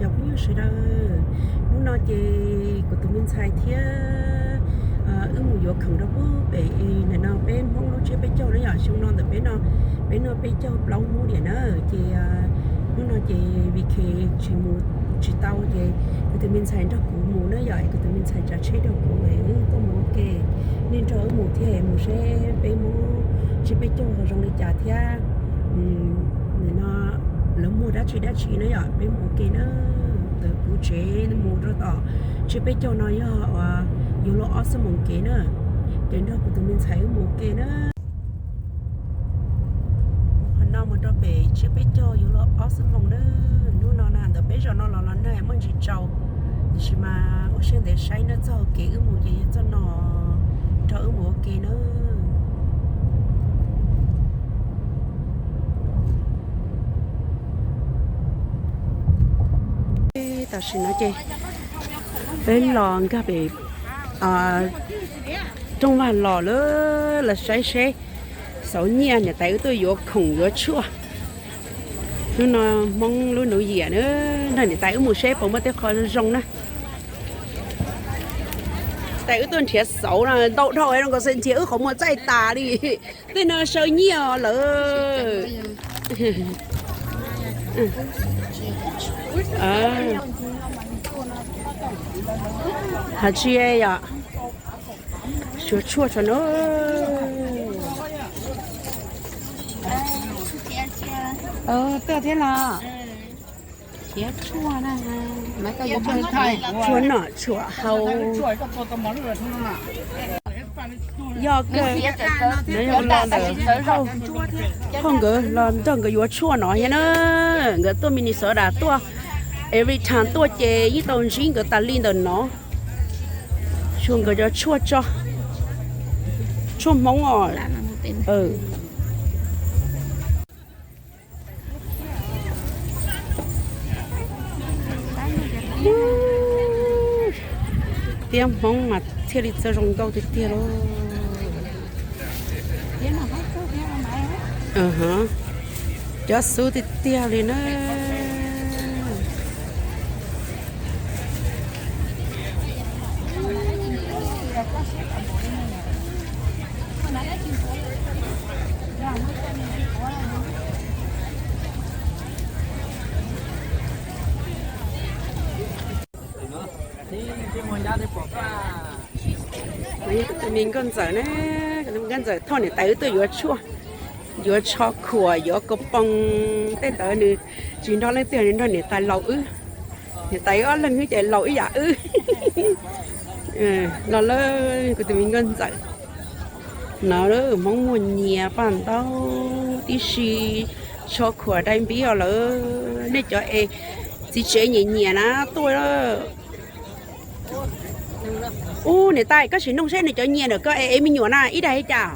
Cov phooj ywg sawv daws, hnub no ces kuv tus me ntxhais thiab wb mus yuav khoom rau pem ntawm no peb Hmoob lub tsiab peb caug na yom. Xyoo no ntawm peb no, peb noj peb caug plaub hnub diam na. Ces hnub no ces vim khe tsis mus tsis tau ces kuv tus me ntxhais nrog kuv mus na yom, kuv tus me ntxhais tsav tsheb rau kuv, wb tuaj mus ua ke, nej nrog wb mus thiab, mus seb peb Hmoob tsiab peb caug zoo li cas thiab. Nim no lawv muag dab tsi dab tsi na yom, peb mus ua ke na. Ntawm kuv tsev mus rau tom tsiab peb caug no yog yuav luag ob xuab moos kev na. Ces nrog kuv tus me ntxhais wb mus ua ke na. Qhov no mus rau pem tsiab peb caug yuav luag ob xuab moos na. Hnub no na ntawm peb zos no los los nag muaj ntsis tsaus, tiam sis mas ua siab ntev saib na, txoj hauv kev wb mus ces yog txoj no, nrog wb mus ua ke na. Tam sim no ces peb los nkag pem rooj vag los lawm, los saib seb xauv nyiaj niam tais wb tuaj yuav khoom yuav tshuaj. Hnub no Hmoob lub New Year na, nrog niam tais wb mus seb puas muaj tej qho zoo na. Tais wb tuaj nrhiav xauv no ntau dhau zoo nkaus nrhiav wb qhov muag txaij tas li. Tej no sau nyiaj lawm. Hais tsis yom, suav tshuaj tso na. Tuaj thiab los. Tshuaj noj tshuaj haus. Yog kawg, no yog los ntawm hauj nkawd los nrog nkawd yuav tshuaj no thiab na. Nkawd tuaj Minnesota tuaj every time tuaj ces yeej tau ntsib nkawd tas li ntawm no. Tshuaj nkawd cov tshuaj tso, tshuaj Hmoob os. Tiab Hmoob mas thiaj li txawj zoo nkauj tiag tiag lauj. Cov xub tiag tiag li na. Tus me nkauj ntxawm na, nkauj ntxawm thauj niam tais wb tuaj yuav tshuaj, yuav tsho khuam, yuav kaus poos, tej ntawd nws tsis nrog leej twg, nws nrog niam tais laus wb. Niam tais wb ob leeg xwb ces laus ib yam wb. Los lawm kuv tus me nkauj ntxawm. No Hmoob muaj nyias paj ntaub tib si, tsho khuam dai npib os lawm. Nej cov es txiv tsev nyiam nyiam na tuaj. Ub, niam tais, koj sim nug seb nws cov nyias ntawm koj es me nyuam na ib daim li cas?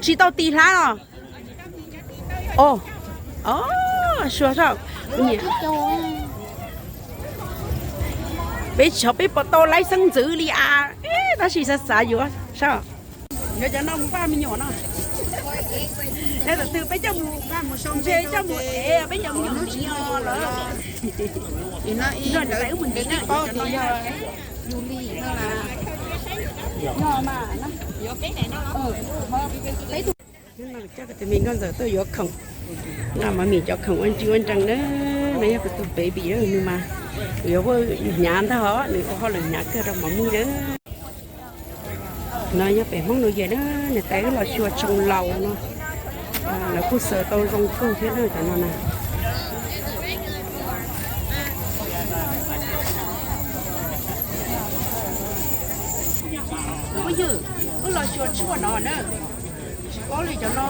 Tsis tau tis hlab los? Os, sua, peb tsis, peb puas tau laib xeeb ntxwv li as, tab sis xav xav yuav sab. Yuav cov no mus npaj me nyuam no. Yog tam twg peb coj mus, ntshe coj mus ev peb cov me nyuam lawm. Nrog niam tais wb mus ntxiv na, yog yus li no mas, peb tug. Coj kuv tus me nkauj ntxawm tuaj yuav khoom, no mas mim cov khoom ua ntsis ua nrees na, no yog kuv tus baby na, nws mas kuv yuav ua hnyav ntag os, nws ua hauj lwm hnyav kawg rau mov mij na. No yog pem Hmoob New Year na, niam tais wb los xyuas tsoo laus no, lawv kuj xaws tau zoo kawg thiab na cov no na. Phooj ywg, wb los xyuas tshuaj no na, tsis paub li cov no,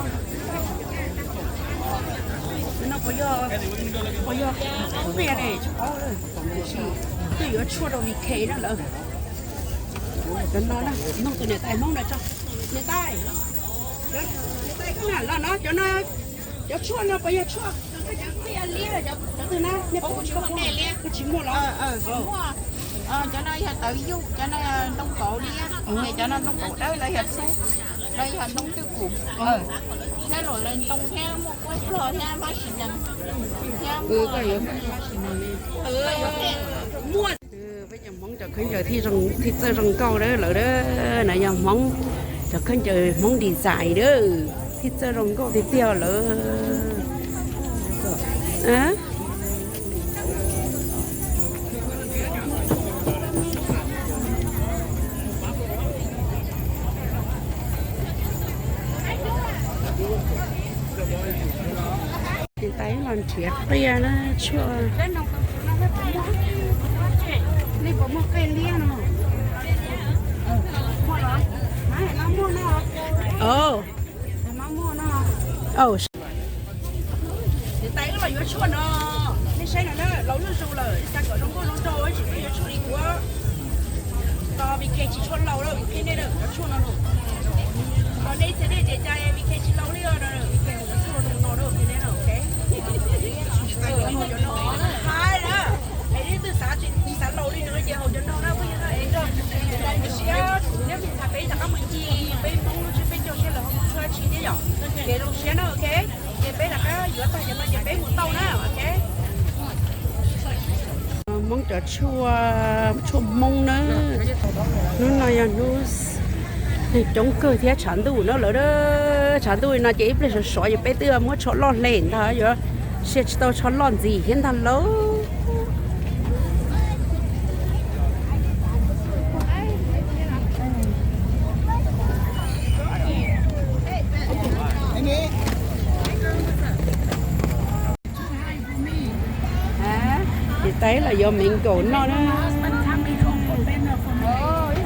cov no puas yog, puas yog qias ne tsis paub, tiam sis twb yuav tshuaj rau V K na lawm. Cov no na, nug tus niam tais Hmoob no tso. Niam tais, niam tais, koj na los no, cov no, cov tshuaj no puas yog tshuaj qias liab, cov twg na, nej puas tsis muaj los? Cov no yog tawv yuj, cov no ntoo kauv liab, cov no ntoo kauv dawb, lawv yog txhub, lawv yog ntoo twj kum. Peb cov Hmoob cov khaub ncaws thiaj txawj zoo nkauj lawm na, yog Hmoob cov khaub ncaws Hmoob design thiaj txawj zoo nkauj tiag tiag lawm. Niam tais los nrhiav qias na, tshuaj. Niam tais wb los yuav tshuaj no, nej saib no na, laus zuj zus lawm, xav kom zoo nkauj zoo nraug, tsis pheej yuav tshuaj li kuv. Tos Vik tsis tshua laus lawm, Vik nej yuav tshuaj no no. Tos nej txiv nej tsev cai Vik tsis laus li os, Vik haus cov tshuaj no no, Vik nej no, ok. Haus cov no, haus na. Es leej twg xav tsis xav laus li nws ces haus cov no na, pheej yog no es nrog siab, neb tsis txhais peb rov qab mus ncig peb Hmoob lub tsheb peb caug seb lawv ho mus tshuaj dab tsi thiab yom. Ces zoo siab na, ok. Ces peb rov qab yuav tag cov no ces peb mus tau na, ok. Hmoob cov tshuaj, tshuaj Hmoob na. Hnub no yog hnub neeg coob kawg thiab tshav ntuj na lawm. Tshav ntuj no ces ib pliag sov sov ces peb twb muab tsho loj hle ntag, yuav sia tsis tau tsho loj ntxiv thiab ntag lauj. Niam tais los yuav mango noj na.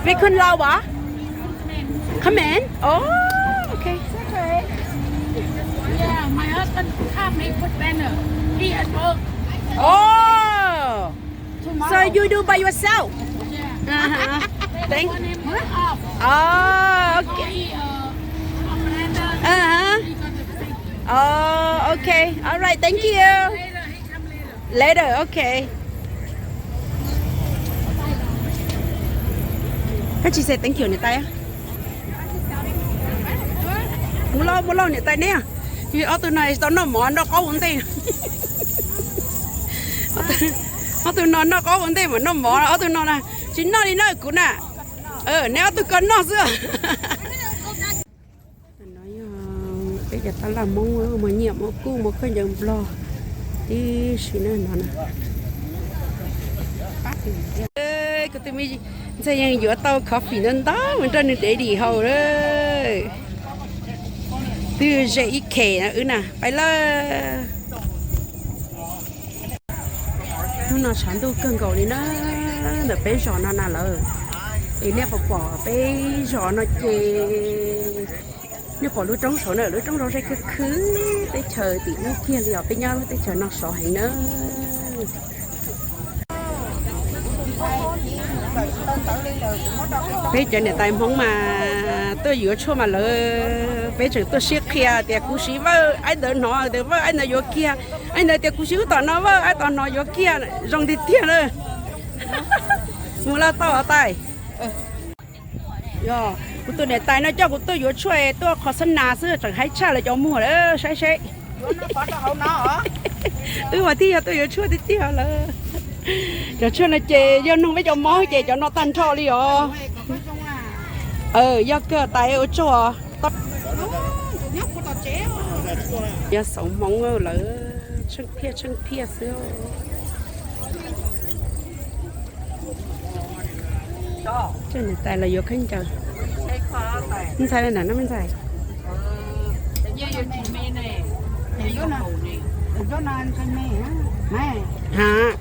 Peb khwb lau as? Come in. Oh, okay. Yeah, my husband come, he put banner. He at work. Oh. So you do by yourself? Yeah. Uh-huh. Thank. Huh? Oh, okay. He, uh, operator. Uh-huh. He got the thing. Oh, okay. All right. Thank you. Later, he come later. Later, okay. Koj tsis say thank you niam tais? Muab lauj, muab lauj niam tais neb. Ob tug no tsis tau noj mov noj qaub ua ntej. Ob tug no noj qaub ua ntej mas noj mov, ob tug no na tsis noj li na kuv na. Neb ob tug ko noj xwb. No yog peb cov tab laj Hmoob muag nyiaj muag kub muag khaub ncaws Nplog tib si na no na. Kuv tus me ntxhais yeej yuav tau coffee ntau ntau mus nrog nws daddy haus lawm. Twb ze ib khe wb na, pais lawm. Hnub no tshav ntuj kawg nkaus li na, ntawm peb zos no na lawm. Es nej puas pom peb zos no ces nej pom lub roob saud na, lub roob saud ze khwb khwb, teb chaws tim ub kiag li os, peb nyob lub teb chaws no sov heev na. Peb cov niam tais Hmoob mas tuaj yuav tshuaj mas lawv, peb tseem tuaj sib qhia tias kuv siv Vawj, aib ntawd hnov tias Vawj, aib ntawd yuav kiag, aib ntawd tias kuv siv wb tom no Vawj, aib tom no yuav kiag, zoo tiag tiag na. Mus laj tau tais. Kuv tus niam tais no coj kuv tuaj yuav tshuaj tuaj qhov xab nas xwb tseem haib tshaj lawv cov muag lawm saib seb. Wb mas thiaj yog tuaj yuav tshuaj tiag tiag lawm. Cov tshuaj no ces yog noog peb cov mob ces cov no tag nrho li os. Yog kawg tais ua tsaug. Yog xauv hmoov lawm, tsheej thiaj tsheej thiaj xwb. Coj niam tais los yuav khaub ncaws. Ntxhais na, no me ntxhais. Hab,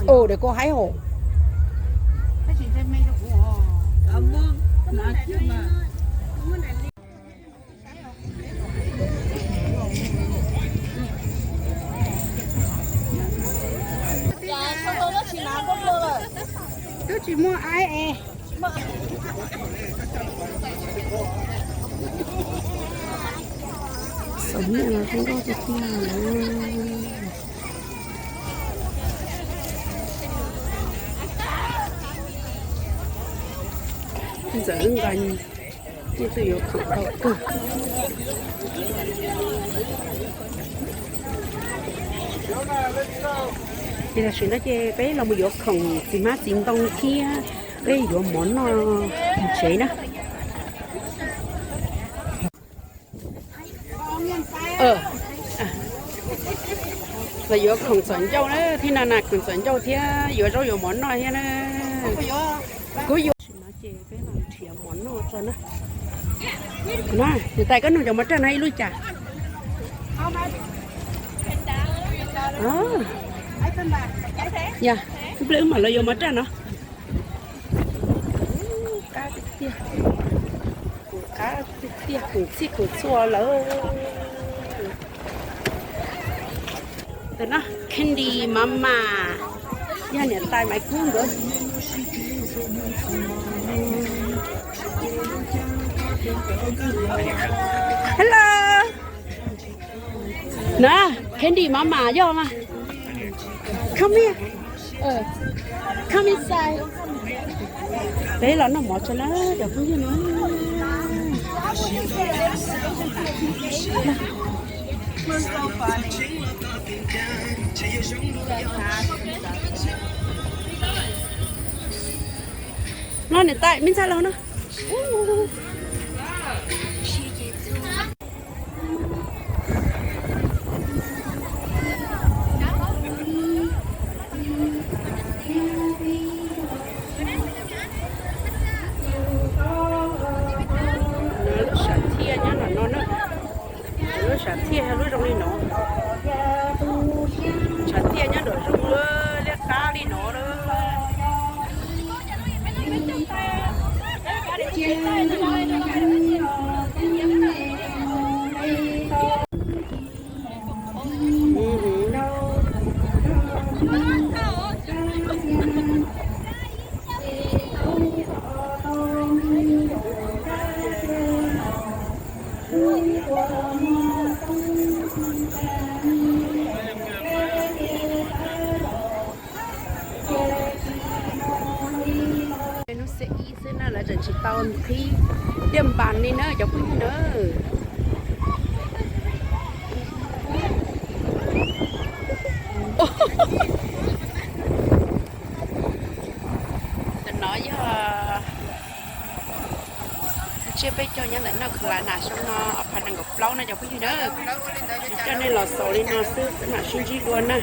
ua, dawm koj haib hos. Twb tsis muaj aib es. Xauv hmoov los zoo nkauj tiag tiag. Ntxawm wb nqa Leej twg yuav khoom tau kawg. Ces tam sim no ces peb los mus yuav khoom txiv hmab txiv ntoo thiab peb yuav mov noj mus tsev na. Los yuav khoom txom ncauj na, thiab na na khoom txom ncauj thiab yuav zaub yuav mov noj thiab na. Kuv yuav. Tam sim no ces peb los nrhiav mov noj tso na. Na, niam tais, koj nug cov mov raj no ib lub cas? Yog, ib pliag wb mam los yuav mov raj no. Qab tiag tiag, qab tiag tiag, khoom txhij khoom txhua lawm. Tus no Candy Mama, yog niam tais Maiv Kub nkawd. Hello. Na, Candy Mama yog mas. Come here. Come inside. Peb los noj mov tso na cov phooj ywg na. No niam tais, me ntxhais los no. Lub sam thiaj nyob nram no na. Lub sam thiaj lub zoo li no. Sam thiaj nyob nram zoov liab qab li no lawm. Hnub xiab ib xwb na, lawv tseem tsis tau qhib tiaj npas li na cov phooj ywg na. Tus no yog tsiab peb caug nyob ntawm no, khaws las nas xyoo no ob phav nees nkaum plaub na cov phooj ywg na. Coj nej los xaus li no xwb, mam sib ntsib dua na.